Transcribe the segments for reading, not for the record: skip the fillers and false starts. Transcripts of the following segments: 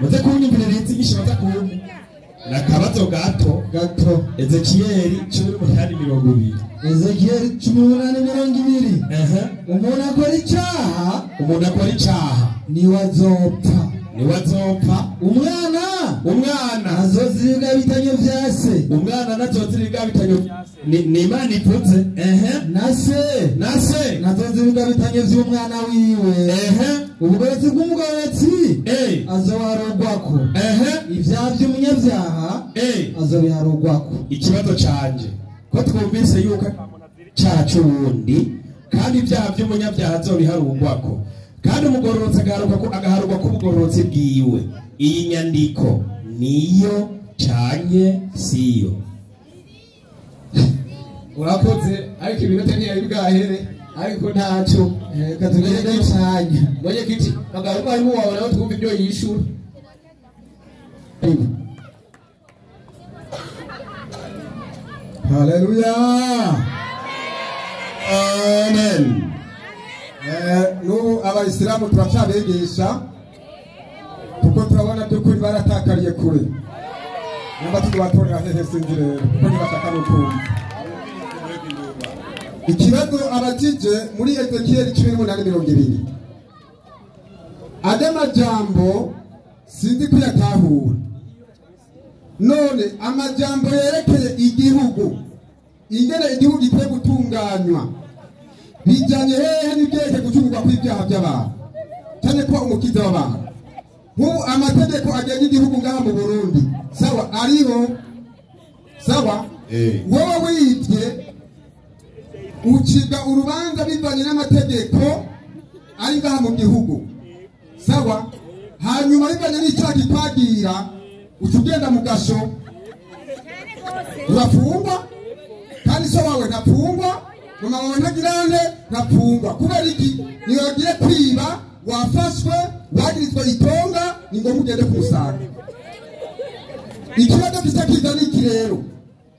Muze kunyumvira inyigisho baza kumva. Nakabazo gato gato. Ezekiyeli 18:20. Ezekiyeli 18:20. Umuntu akora icyaha, umuntu akora icyaha niwe azopfa. Niwe azopfa. Umwana azozira ibigabitanyo vya se. Umwana nazozira ibigabitanyo ni Imana ivuze. Na se nazozira ibigabitanyo vy'umwana wiwe. Ubugororotsi bw'umugororotsi azoharugwako. Ivyaha vy'umunyabyaha azobiharugwako. Ikibazo canje ko twumvise yuko icyaha c'uwundi kandi ibyaha vy'umunyabyaha azobiharugwako, kandi umugororotsi agaharugwa ko ubugororotsi bwiwe. Iyi nyandiko niyo canke siyo? Urakoze, ariko ibinota ntiyari bwahere, ariko ntaco. Reka tugende cyane. Mwenyekiti, magara umwarimu wawe nawe twumve ibyo yishura. Haleluya. Amen. N'ubu abayisilamu turacabigisha kuko turabona by'ukuri baratakariye kure. Namba tubatorera hehe sinzi rero kuko ntibashaka no kumva. Ikibazo abajije muri Ezekiyeli 18:20. Ade majambo sinzi kuyatahura. None amajambo yerekeye igihugu, ingene igihugu gikwiye gutunganywa, bijyanye hehe n'ibyerekeye gucungurwa kw'ibyaha by'abantu, cyane ko umukiza w'abantu. Nk'ubu amategeko agenga igihugu ngaha mu Burundi, sawa ariho, sawa wowe wibye uciga urubanza bivanye n'amategeko ari ngaha mu gihugu, sawa. Hanyuma bivanye n'icyaha kikwagira, uca ugenda mu gasho, urafungwa, kandi so wawe ntapfungwa, mama wawe ntagirane ntapfungwa. Kubera iki? Niyo wagiye kwiba, wafashwe, wagirizwa itonga, ni ngombwa ugende kumusanga. Ikibazo gisa kiza n'iki rero?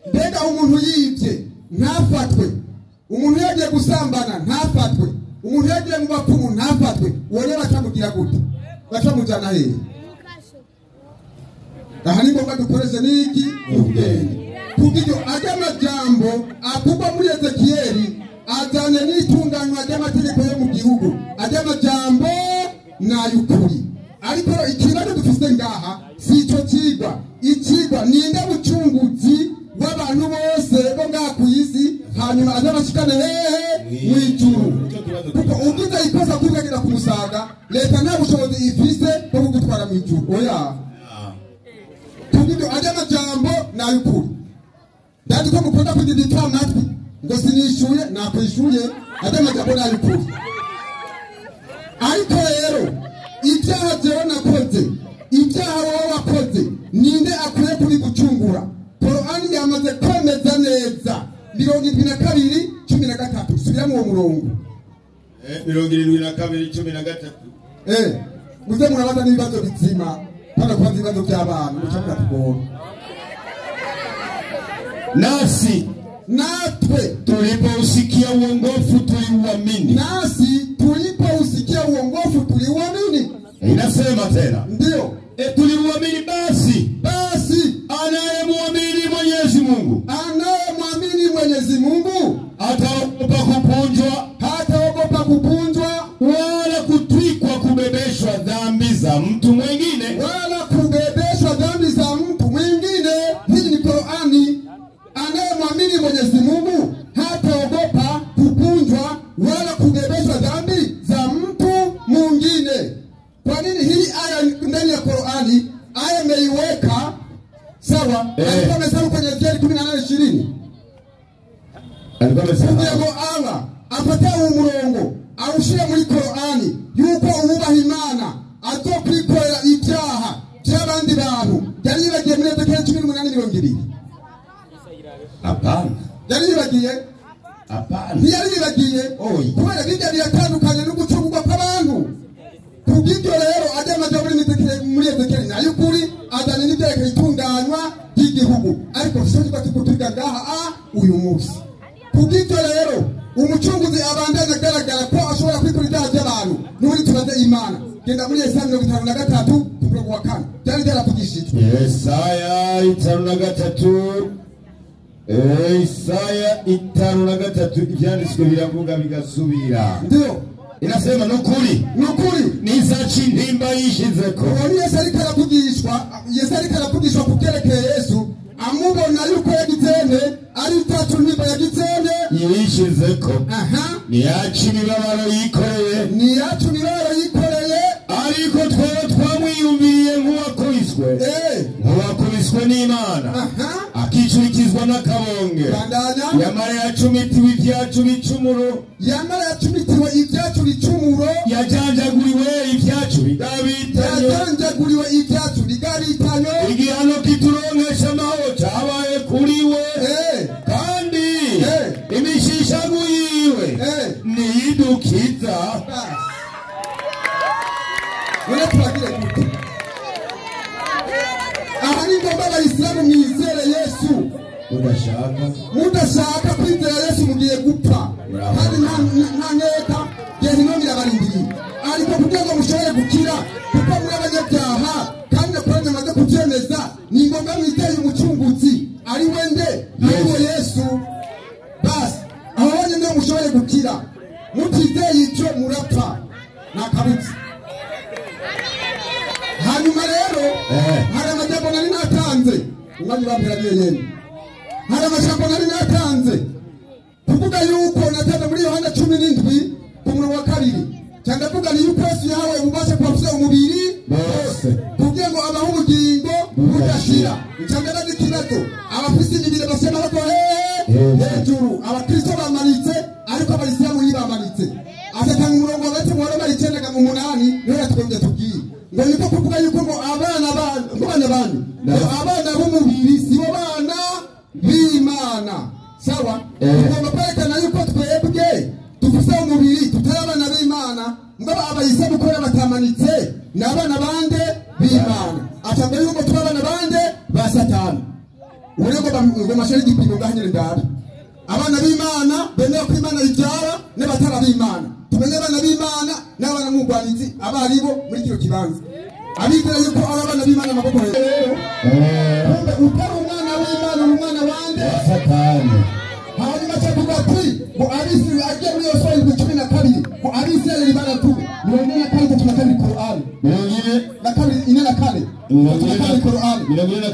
Mbega umuntu yibye ntafatwe, umuntu yagiye gusambana ntafatwe, umuntu yagiye mu bapfumu ntafatwe, uwo rero bacamugira gute? Bacamujana hehe? Aha ni ngombwa dukoreshe n'iki? Ubwenge. Kubw'ibyo ajya amajambo avugwa muri Ezekiyeli ajyanye n'itunganywa ry'amategeko yo mu gihugu, ajya amajambo n'ay'ukuri. Ariko ikibazo dufise ngaha si ico cigwa. Icigwa ninde mucunguzi w'abantu bose bo ngaha ku isi, hanyuma azabashikane hehe? Mw'ijuru. Kuko ugize ikosa kugagira ku musaga, leta nta bushobozi ifise bwo kugutwara mw'ijuru. Oya. Kubw'ibyo ajya amajambo n'ay'ukuri. Ndazi ko mukunda kugira amatwi ngo sinishuye, nakwishuye, ajya amajambo n'ay'ukuri. Ariko rero ibyaha jewe nakoze, ibyaha wowe wakoze, ninde akwiye kubigucungura? Korani yamaze kwemeza neza 72:13. Subiramo uwo murongo. 72:13. Muze murabaza n'ibibazo bizima, pana kubaza ibibazo by'abana muca muratugora. Nasi natwe tulipousikia uongofu tuliuamini. Nasi tulipousikia uongofu tuliuamini. Inasema tena ndio, tuliuamini. Basi basi anayemwamini Mwenyezi Mungu, anayemwamini Mwenyezi Mungu hataogopa kupunjwa, hataogopa kupunjwa, wala kutwikwa kubebeshwa dhambi za mtu mwingine, wala kubebeshwa dhambi za mtu mwingine. Hii ni Qur'ani. Anayemwamini Mwenyezi Mungu hataogopa kupunjwa wala kubebeshwa dhambi za mtu mwingine. Kwa nini hii aya ndani ya Qur'ani aya imeiweka sawa? Alikuwa amesema kwenye Ezekieli 18:20. Alikuwa amesema ngo Allah afate umurongo awushire muri Qur'ani yuko uwubaha Imana azokwikorera ibyaha by'abandi bantu. Yari yibagiye muri Ezekieli 18:20. Hapana. Yari yibagiye? Hapana. Ntiyari yibagiye. Kubera bijya biratandukanye no gucungurwa kw'abantu. Kubw'ibyo rero ajya amajambo muri Ezekieli n'ay'ukuri ajyanye n'ibyerekeye itunganywa ry'igihugu. Ariko sicyo kiba kikutwiga ngaha uyu munsi. Kubw'ibyo rero umucunguzi abandanya agaragara ko ashobora kwikora ibyaha by'abantu. N'ubundi tubaze Imana. Genda muri Yesaya 53 ku murongo wa 4 byari byaravugishijwe. Yesaya 53 Isaya 53 ibyanditswe biravuga bigasubira. Ndio inasema nukuri nukuri nizaci intimba yishizeko. Uwo Yesu ariko aravugishwa, Yesu ariko aravugishwa ku byerekeye Yesu amubona yuko yagizene ari itatu ntimba yagizene yishizeko. Aha, niyacu imibabaro yikoreye, niyacu imibabaro yikoreye, ariko twaba twamwiyumviriye nk'uwakubiswe, nk'uwakubiswe n'Imana, akicurikizwa n'akabonge. Yamara yacumitiwe ibyacu bicumuro, yamara yacumitiwe ibyacu bicumuro, yajanjaguriwe ibyacu bigabitanyo, yajanjaguriwe ibyacu bigabitanyo, igihano kituronkesha amahoro cyabaye kuri we, kandi imishishagu yiwe niyidukiza. None turagire gute? Aha ni ngombwa abayisilamu mwizere Yesu. Mudashaka kwizera Yesu mugiye gupfa, kandi nta nkeka gehinomu irabarindiriye. Ariko kugira ngo mushobore gukira, kuko muri abanyabyaha kandi na Korani amaze kubyemeza, ni ngombwa mwizere umucunguzi ari we nde? Ari we Yesu. Basi aho honyine mushobore gukira, mutizeye icyo murapfa nta kabuza. Hanyuma rero hari amajambo nari natanze, umwanya bamperaniye yemwe. Hari amajambo nari natanze kuvuga yuko natanze muri Yohana 17 ku murongo wa 2, cyangwa ndavuga ni yuko Yesu yahawe ububasha kubafise umubiri bose kugira ngo abahe ubugingo budashira. Cyangwa ndazi ikibazo, abafise imibiri bafise amaboko hejuru, abakristo bamanitse ariko abayisilamu ntibamanitse. Agatanga umurongo wa 3 wa Roma 9:8 niho yatwongeye tubwiye ngo niko kuvuga yuko ngo abana banyu ngo abana b'umubiri sibo bana b'Imana. Sawa, tugomba kwerekana yuko twebwe dufise umubiri tutari abana b'Imana, ngo abayisilamu kubera batamanitse ni abana bande b'Imana. Aca mbere yuko tuba abana bande ba Satani. Ubu ngo mashari igipimo ngahanyere ndabe abana b'Imana bemera ko Imana ibyara n'abatari ab'Imana. Tumenye abana b'Imana n'abana mugwanizi abaribo muri kino kibanza. Abizera yuko ari abana b'Imana amaboko hejuru. Kumbe utari umwana w'Imana uri umwana wande Satani. Hanyuma cyavuga ati ngo abisirayeli agiye muri Yosuwa 12 ngo abisirayeli baratuwe 42 32 Korani 42 4 42 Korani 42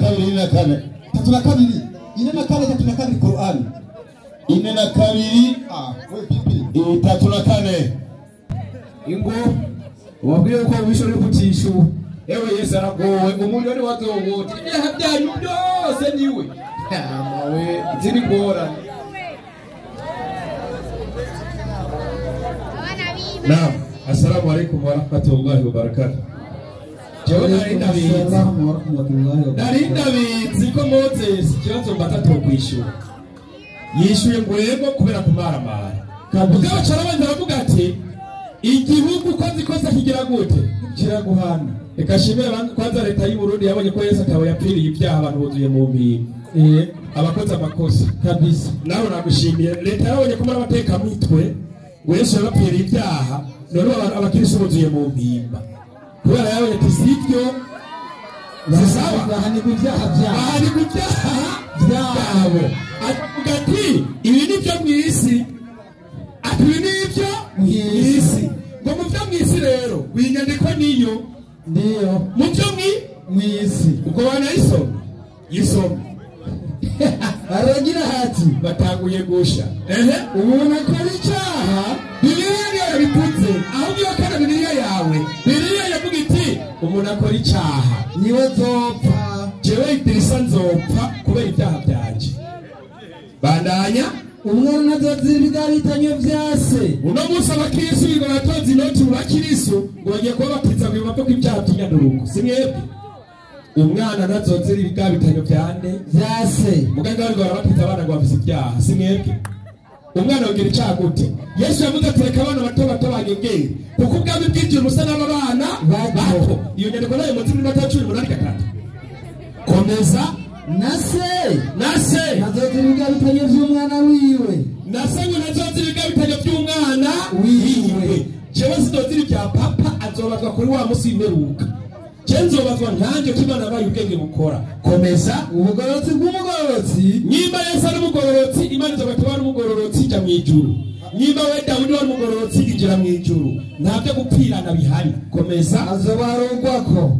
32 44 32 Korani 42 34. Ingo wabwiye ko wisho uri kutishu ewe Yesu aragowe umuriro ni wazogota ibyaha byanyu byose niwe amawe ziri ngorane. Naam, assalamu alaikum wa rahmatullahi wa barakatuh. Jewe nari ndabizi ko Moses ikibazo mbatatu kwishura yishuye ngo yego kubera kumaramara. Mugabo carabanza aravuga ati igihugu ko zikosa kigira gute kiraguhana. Reka shimire kwanza leta y'u Burundi yabonye ko Yesu atabo yapfiriye ibyaha abantu buzuye mu mpinga. Abakoze amakosa kabisa. Nawe nagushimiye leta yabonye ko muri abateka mitwe ngo Yesu yapfiriye ibyaha, none abakristo buzuye mu mpimba. Kubera yabonye ati sivyo zisaba bahanirwa ibyaha byabo, bahanirwa ibyaha byabo. Avuga ati ibi ni byo mu isi, ati ibi ni ibyo mu isi. Ngo mu byo mu isi rero winyandiko niyo ndiyo mu byo mu isi. Ubwo banayisoma yisoma aragira hati batanguye gusha. Umuntu akora icyaha Bibiliya niyo yabivutse, aho ngiyo kana Bibiliya yawe Bibiliya yavuga iti umuntu akora icyaha niwe nzopfa, jewe Idirisa nzopfa kubera ibyaha byanje. Bandanya umwana azozira ibigabitanyo vya se. Uno munsi abakristo biga batoza inoti mu bakristo ngo bagiye kuba bakiza ngo bave ku ibyaha by'inyanduruko. Si mwebwe umwana nazozira ibigabitanyo vyande vya se. Muganga bariko barabatiza abana ngo bafise ibyaha. Si mwebwe umwana ugira icyaha gute? Yesu yavuze ati reka abana bato bato banyegere kuko ubwami bw'ijuru busa n'aba bana bato. Iyo nyandiko nayo munsi muri Matayo 18:3. Komeza. Nase nase nazozira ibigabitanyo vy'umwana wiwe. Nase ngo nazozira ibigabitanyo vy'umwana wiwe. Jewe sinozira ibya papa, azobazwa kuri wa musi w'imperuka. Je nzobazwa nkanjye ko Imana yabaye ubwenge bukora. Komeza. Ubugororotsi bw'umugororotsi. Nimba Yesu ari umugororotsi, Imana izobatuma ari umugororotsi ijya mu ijuru. Nimba we Dawidi wari umugororotsi, injira mu ijuru. Nta byo gupfirana bihari. Komeza. Azobarugwako.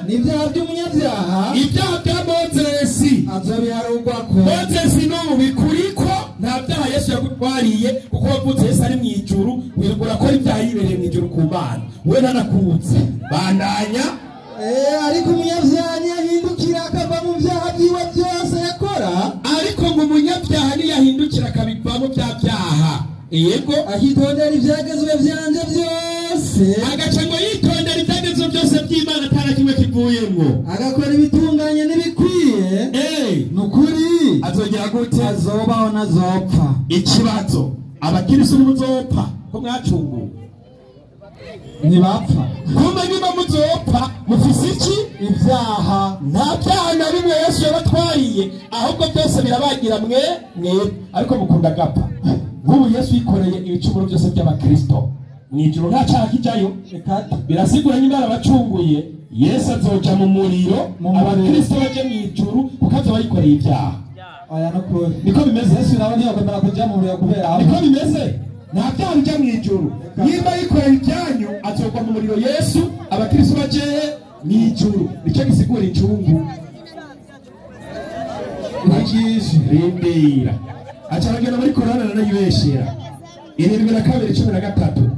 N'ibyaha by'umunyabyaha. Ibyaha bya Mozesi azobiharugwako. Mozesi n'ubu bikuriko nta byaha Yesu yagutwariye, kuko wavutse Yesu ari mu ijuru, wirirwa urakora ibyaha yibereye mu ijuru ku Mana. We ntanakutse. Bandanya. Ariko umunyabyaha ntiyahindukira akava mu byaha byiwe byose yakora. Ariko ngo umunyabyaha ntiyahindukira akabivamo bya byaha. Yego. Akitondera ibyagezwe byanje byose. Agaca ngo yitondera ibyagezwe byose by'Imana atari kimwe kivuyemwo. Agakora ibitunganye n'ibikwiye. Nukuri azogera gute? Azobaho ntazopfa. Ikibazo, abakristo nimuzopfa ko mwacunguwe? Ntibapfa. Kumbe niba muzopfa mufise iki? Ibyaha. Nta byaha na bimwe Yesu yabatwariye, ahubwo byose birabagira mwe mwe, ariko mukunda gapfa. Nk'ubu Yesu yikoreye ibicumuro byose by'abakristo mu ijuru, nta cyaha kijayo. Birasigura nyine arabacunguye. Yesu azoja mu muriro, abakristo baje mu ijuru kuko azoba yikoreye ibyaha. Oya, nukuri niko bimeze. Yesu nawe ntiyakwemera kuja mu muriro kubera abo. Niko bimeze. Nta byaha bijya mu ijuru. Nimba yikoreye ibyanyu azogwa mu muriro Yesu, abakristo baje mu ijuru. Nicyo gisigura incungu. Rindira. Aca aragenda muri Korana aranayibeshera. 72:13.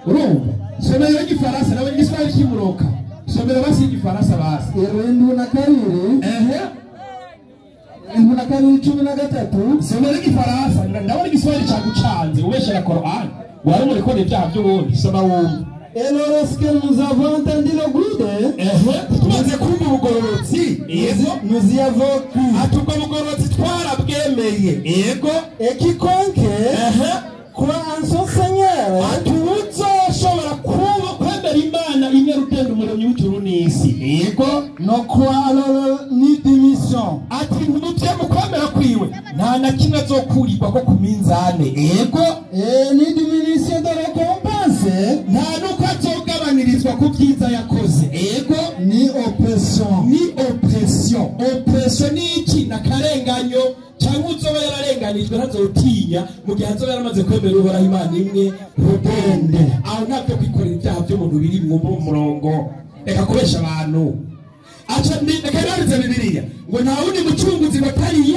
Urumva? Somera igifaransa nawe igiswahili kimuroka. Somera basi igifaransa basi. 72. 72:13. Somera igifaransa ndabona igiswahili cyagucanze ubeshera Korani. Wari muri kone ibyaha by'ubundi. Soma wumve. Et lorsque nous avons entendu le bruit, tumaze kumva ubugororotsi, nous y avons cru. Ati ubwo bugororotsi twarabwemeye. Yego. Et quiconque croit en son Seigneur, ati uzoshobora kuba kwemera Imana imwe rugendo umuremyi w'ijuru n'isi. Yego. Ne croit alors ni diminution. Ati ntibye mu kwemera kwiwe nta na kimwe azokurirwa ko ku minzane. Yego. Et ni diminution de récompense. Nta nuko azogabanyirizwa ku byiza yakoze. Yego. Ni oppression. Ni oppression. Oppression ni iki? Na karenganyo cyangwa uzoba yararenganijwe ntazotinya mu gihe azoba yaramaze kwemera Uhoraho Imana imwe rudende. Aho ntabyo kwikorera ibyaha by'umuntu biri mu murongo. Reka kubesha abantu. Aca reka yanditse Bibiliya ngo nta wundi mucunguzi batari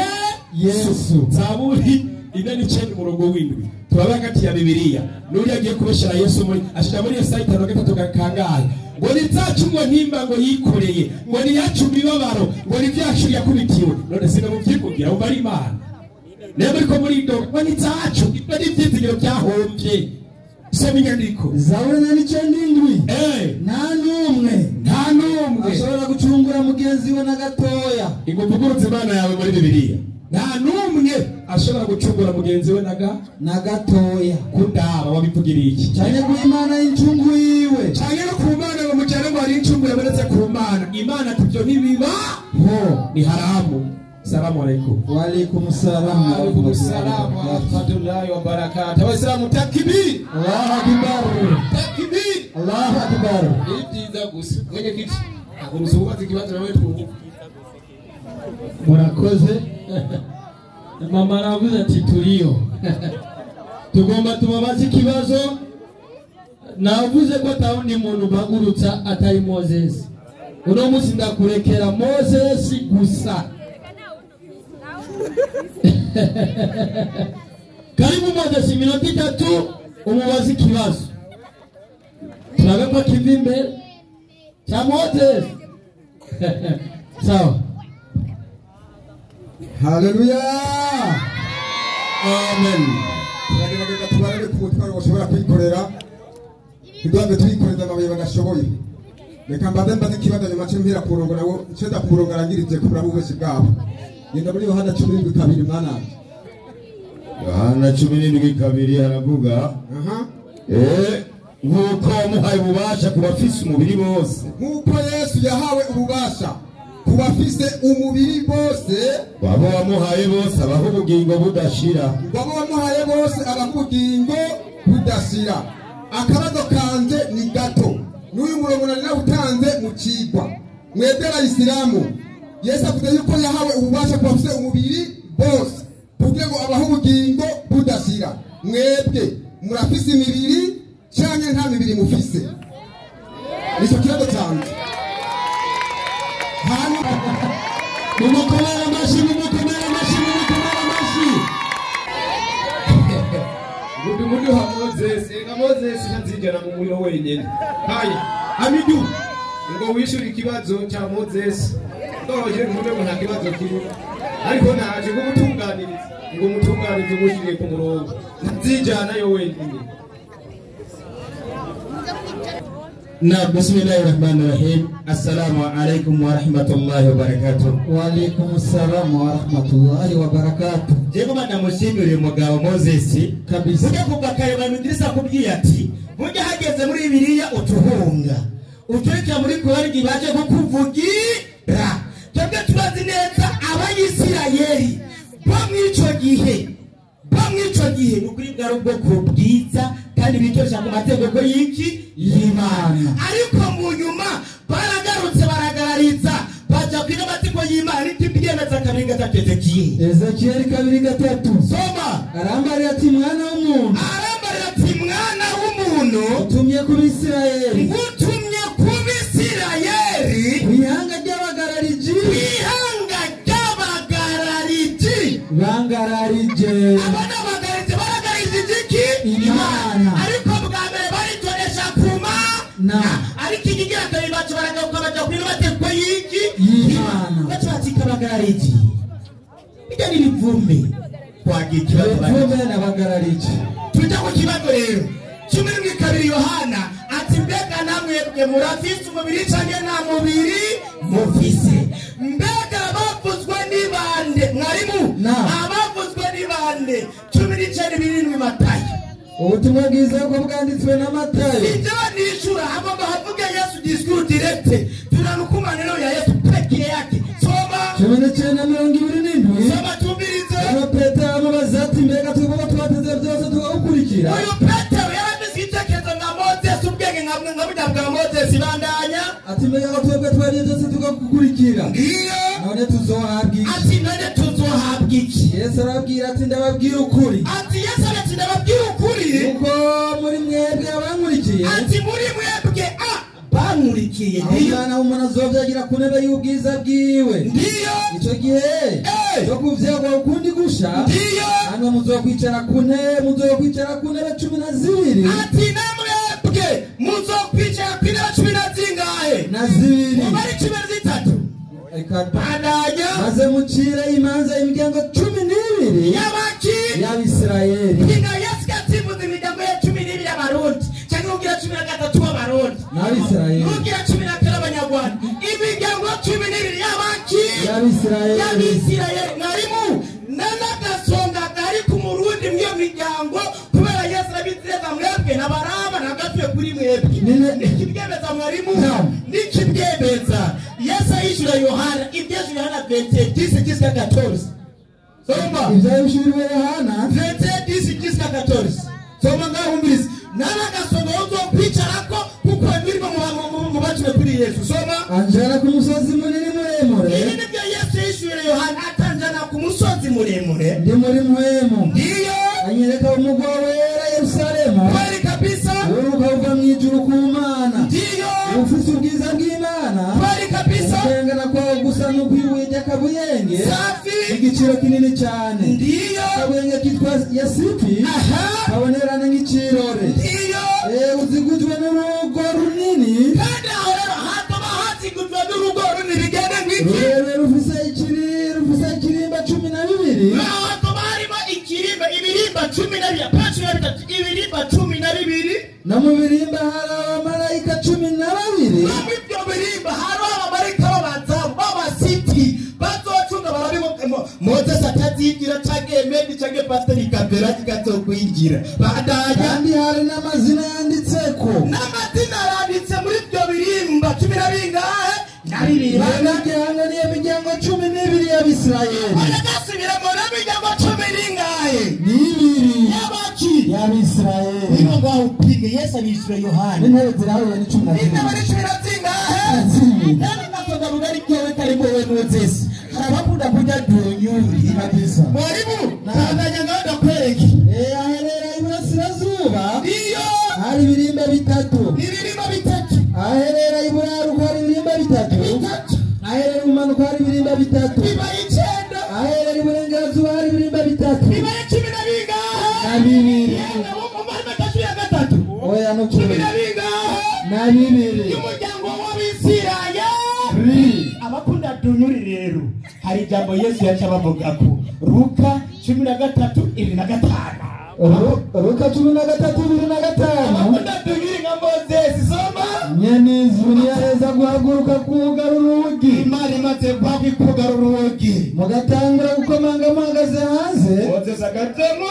Yesu. Zaburi 49 umurongo w'indwi. Turaba hagati ya Bibiliya. Nuri agiye kubeshera Yesu muri ashira muri Yesaya 53 kangahe. Ngo ni zacu ngo ntimba ngo yikoreye, ngo ni yacu mibabaro, ngo ni byacu yakubitiwe. None sino muvyikugira umva ari Imana. Niba ariko muri ndo ngo ni zacu, ibyo ni ivyizigiro byahombye. Soma inyandiko. Zaburi 47. Nta n'umwe. Nta n'umwe ashobora gucungura mugenzi we na gatoya. Inguvugurutse Imana yawe muri Bibiliya. Nta n'umwe ashobora gucungura mugenzi we na gatoya. Kundaba wabivugiriye iki? Cyane ku Imana y'incungu yiwe. Cyane no ku Mana ngo mujyane ngo hari incungu yabonetse ku Mana. Imana ati ibyo ntibiba ho, ni haramu. Salamu alaikum. Wa alaikum salam wa rahmatullahi wa rahmatullahi wa barakatuh. Waislamu takbir. Allahu akbar. Takbir. Allahu akbar. Ibyiza gusa. Mwenye kiti. Akuruzuba ikibanza nawe twubu. Murakoze. Mama aravuze ati turiyo. Tugomba tubabaze ikibazo. Navuze ko atawundi muntu bagurutsa atari Moses. Uno munsi ndakurekera Moses gusa. Karibu Moses, iminota 3 umubaze ikibazo. Turabe ko kiva imbere cya Moses. Sawa. Haleluya. Amen. Turagerageza tubarebe ku mutwaro bashobora kwikorera. Ntiduhave twikoreza amabuye badashoboye. Reka mbaze ikibazo nyuma nce mpera ku murongo nawo nceza ku murongo arangirije kubura ububeshi bwabo. Genda muri Yohana 17 mwana. Yohana 17:2 haravuga. Nk'uko wamuhaye ububasha ku bafise umubiri bose. Nk'uko Yesu yahawe ububasha ku bafise umubiri bose, abo wamuhaye bose abaha ubugingo budashira. Abo wamuhaye bose abaha ubugingo budashira. Akabazo kanje ni gato. N'uyu murongo nari nawutanze mu cigwa. Mwebwe abayisilamu, Yesu avuze yuko yahawe ububasha ku bafise umubiri bose kugira ngo abahe ubugingo budashira. Mwebwe murafise imibiri canke nta mibiri mufise? Nico kibazo canje. Hanyuma mumukomere amashyi, mumukomere amashyi, mumukomere amashyi. Mudu ha Moses, ega Moses ntazigera mu muriro wenyene. Haya, Amidu ngo wishyure ikibazo cya Moses. Ndoroje ntume ngo nta kibazo kirimo. Ariko naje kumutunganiriza, ngo mutunganirize umushiriye ku murongo. Ntazijana yo wenyine. Na bismillahirrahmanirrahim. Assalamu alaikum wa rahmatullahi wa barakatuh. Wa alaikum assalam wa rahmatullahi wa barakatuh. Jego banamushimira uyu mugabo Moses kabisa. Ujya kuva kare banudrisa kubwiye ati burya hageze muri Bibiliya utuhunga. Uturika muri Korani baje kukuvugira. Twebwe turazi neza Abayisirayeli bo mw'ico gihe. Bo mw'ico gihe nukuri bwari ubwoko bwiza kandi bitosha ku mategeko y'iki y'Imana. Ariko mu nyuma baragarutse baragarariza baja kwiga amategeko y'Imana n'ibyemeza 2:3 Ezekiel. Ezekiel 2:3. Soma. Arambarira ati mwana w'umuntu. Arambarira ati mwana w'umuntu. Utumye ku Bisirayeli. Utumye ku Bisirayeli. Kwihanga ry'abagarariji. Kwihanga ry'abagarariji. Bangararije. Abana bagararije baragararije iki? Imana. Ariko bwa mbere baritoresha kuma. Na. Ariko ikigira kabiri bacu baragaruka baja kwiga amategeko y'iki? Y'Imana. Bacu batika abagarariji. Bijya n'ibivume. Twagiye ikibazo Ibivume n'abagarariji. Tujya ku kibazo rero. 12 Yohana ati mbega namwebwe murafise umubiri canke nta mubiri mufise? Mbega abavuzwe ni bande? Mwarimu, abavuzwe ni bande? 19:7 Matayo. Ubutumwa bwiza bwo bwanditswe na Matayo. Ibyo nishura hagomba havuge Yesu discours direct. Tunanukuma neno ya Yesu peke yake. Soma 19:27. Soma tumvirize. Hano Petero amubaza ati mbega twebwe twateze byose tugakurikira. Uyu Petero yarafise ibitekerezo nka Moses, ubwenge nka burya bwa Moses bandanya. Ati mbega twebwe twariye byose tugakurikira. Ngiyo. None tuzohabwa iki? Ati none tuzohabwa iki? Yesu arababwira ati ndababwira ukuri. Ati Yesu ati ndababwira ukuri. Kuko muri mwebwe abankurikiye. Ati muri mwebwe bankurikiye. Ndiyo. Umwana w'umuntu azovyagira ku ntebe y'ubwiza bwiwe. Ndiyo. Ico gihe cyo kuvyagwa ukundi gusha. Ndiyo. Hano muzokwicara ku ntebe, muzokwicara ku ntebe 12. Ati namwebwe muzokwicara ku ntebe 10 na zingahe? Na zibiri. Umubare 13. Bandanya. Maze mucire imanza imiryango 12 y'abaki? Y'Abisirayeli. Pinga Yesu yativuze imiryango ya 12 y'Abarundi cyangwa ugira 13 b'Abarundi n'Abisirayeli. Ugira 12 abanyarwanda. Imiryango 12 y'abaki? Y'Abisirayeli. Y'Abisirayeli. Mwarimu, n'agasonga kari ku Murundi mw'iyo miryango kubera Yesu arabizeza mwebwe n'abaraba nagatuye kuri mwebwe. Nikibyemeza mwarimu? Nikibyemeza. Yesu ayishura Yohana, ibyesu Yohana 21:10-14. Soma. Ivyayishuriwe Yohana 21:10-14. Soma ngaho umvirize. N'agasonga uzokwicarako kuko birimo mu baciwe kuri Yesu. Soma. Anjana ku musozi munini muremure. Ibi nibyo Yesu yishuriye Yohana, atanjana ku musozi muremure. Ndi muri mwemu. Ndiyo. Anyereka umugwa wera Yerusalemu. Kweli kabisa. Uruka uva mw'ijuru ku Mana. Ndiyo. Ufise ubwiza bw'Imana. Kweli kabisa. Ukengana kwawo gusa n'ukwibuye ry'akabuyenge. Safi. Igiciro kinini cyane. Ndiyo. Akabuyenge kitwa Yasipi. Aha. Kabonerana nk'ikirore. Ndiyo. Uzigujwe n'urugo runini. Kandi aho rero hatuma hazigujwe n'urugo runini bigende nk'iki. Rurerure rufise ikirimba 12. Aho hatuma harimo ikirimba, ibirimba 12, pa 13, ibirimba 12. No mu birimba hari abamarayika 12. No mu ibyo birimba hari abamarayika b'abazamu b'abasiti bazocunga barabe Moses atazinjira canke Emedi canke Pasiteri Kabera kikazokwinjira. Bandanya. Kandi hari n'amazina yanditseko. N'amazina aranditse muri ibyo birimba 10 na bingahe? Na bibiri. Banage niyo miryango 12 y'Abisirayeli. Baragasubiramo n'imiryango 10 n'ingahe? N'ibiri. Y'abaki? Y'Abisirayeli. Niyo ngaho upige Yesu abishyura Yohana. N'intebe zirahuye ni 12. Intebe ni 10 na zingahe? Nani nakoga rugari kwewe karibu wewe Moses. Hari abakunda kurya dunyuri. Kabisa. Mwalimu, tandanya ngaho ndakwereke. Aherera iburasirazuba. Iyo hari ibirimba bitatu. Ibirimba bitatu. Aherera iburaruko hari ibirimba bitatu. Bitatu. Aherera ibumanuko hari ibirimba bitatu. Bibaye 9. Aherera iburengerazuba hari ibirimba bitatu. Bibaye 10 na bingahe? Na bibiri. Yewe umara matatu ya gatatu. Oya no 10 na bingahe? Na bibiri. Y'umuryango w'Abisirayeli. Abakunda dunyuri rero hari ijambo Yesu yaca bavuga ko Luka 13:25. Luka 13:25. Abakunda dunyuri nka Moses soma. Nyen'izu ntiyaheza guhaguruka kugara urugi. Imana imaze kugara urugi. Mugatangura gukomanga muhagaze hanze. Moses agatemo.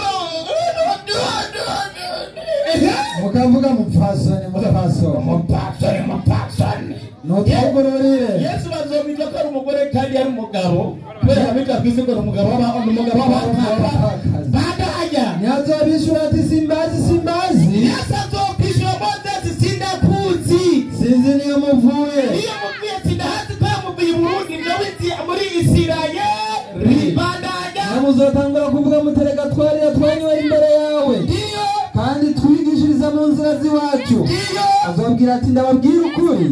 Mukavuga mupfasoni mupfasoni. Mupfasoni mupfasoni. Nutugururire. Yesu bazomwita ko ari umugore kandi ari umugabo. Kubera abita kwisi ngo umugabo umugabo w'abapapa. Badanya. Ntazobishura ati simbazi simbazi. Yesu azokwishyura Moses sindakuzi. Sinzi niyo muvuye. Niyo muvuye sindahazi ko yamuvuye i Burundi nawe muri Isirayeli. Badanya. Namuzotangura kuvuga mutereka twarira twanywera imbere yawe. Iyo kandi twigishiriza mu nzira z'iwacu. Iyo azobwira ati ndababwira ukuri.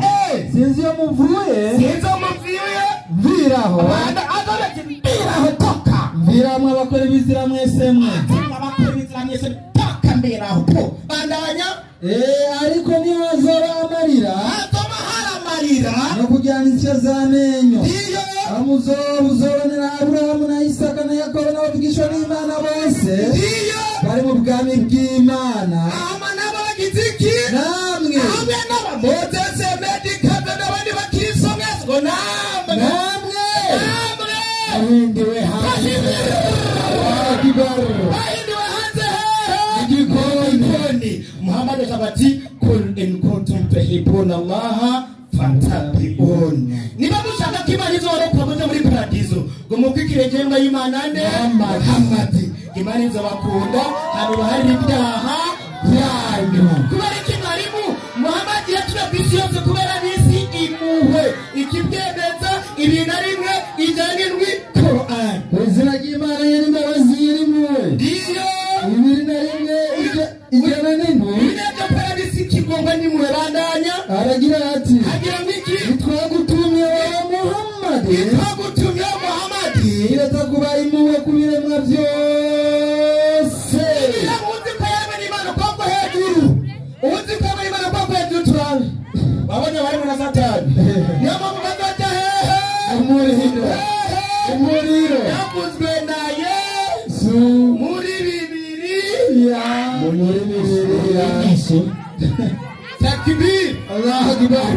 Sinzi iyo muvuye. Sinzi iyo muvuye. Mviraho. Azobwira ati mviraho toka. Mviramwe abakora ibizira mwese mwe. Abakora ibizira mwese toka mviraho po. Bandanya. Ariko niho azoba amarira. Azoba hari amarira. No kujyana insya z'amenyo. Iyo amuzobonera Aburahamu na Isaka na Yakobo n'abavugishwa n'Imana bose. Iyo bari mu bwami bw'Imana. Ama nabo bagize iki? Namwe. Hamwe n'aba Moses Medikabe n'abandi bakristo mwese ngo namwe. Namwe. Namwe. Ahindiwe hanze. Ahindiwe hanze hehe? Igikoni. Muhammad akabati kul in kuntum tuhibbuna Allaha fattabi'un. Niba mushaka ko Imana izorokora muje muri paradizo ngo mukwikire jenga y'Imana nde Muhammad. Imana izobakunda hano hari ibyaha byanyu. Kubera iki mwarimu Muhammad yatura kwisi yose kubera n'isi imuhwe ikibyemeza 21 17 Quran. Izina ry'Imana nyir'imbabazi nyir'impuhwe. Ndiyo 21 17. Ibyo paradisi kigongwa n'impuhwe bandanya. Aragira ati agira ngo iki? Twagutumye wa Muhammad. Twagutumye Muhammad. Kireta kuba impuhwe ku biremwa byose. Uzi ko yaremwe n'Imana kwako hejuru. Uzi ko yaremwe n'Imana kwako hejuru turabe. Babonye bari na Satani. Niyo mpamvu bazaja hehe? Umuriro. Umuriro. Yavuzwe na Yesu muri Bibiliya. Muri Bibiliya. Takbir. Allahu Akbar.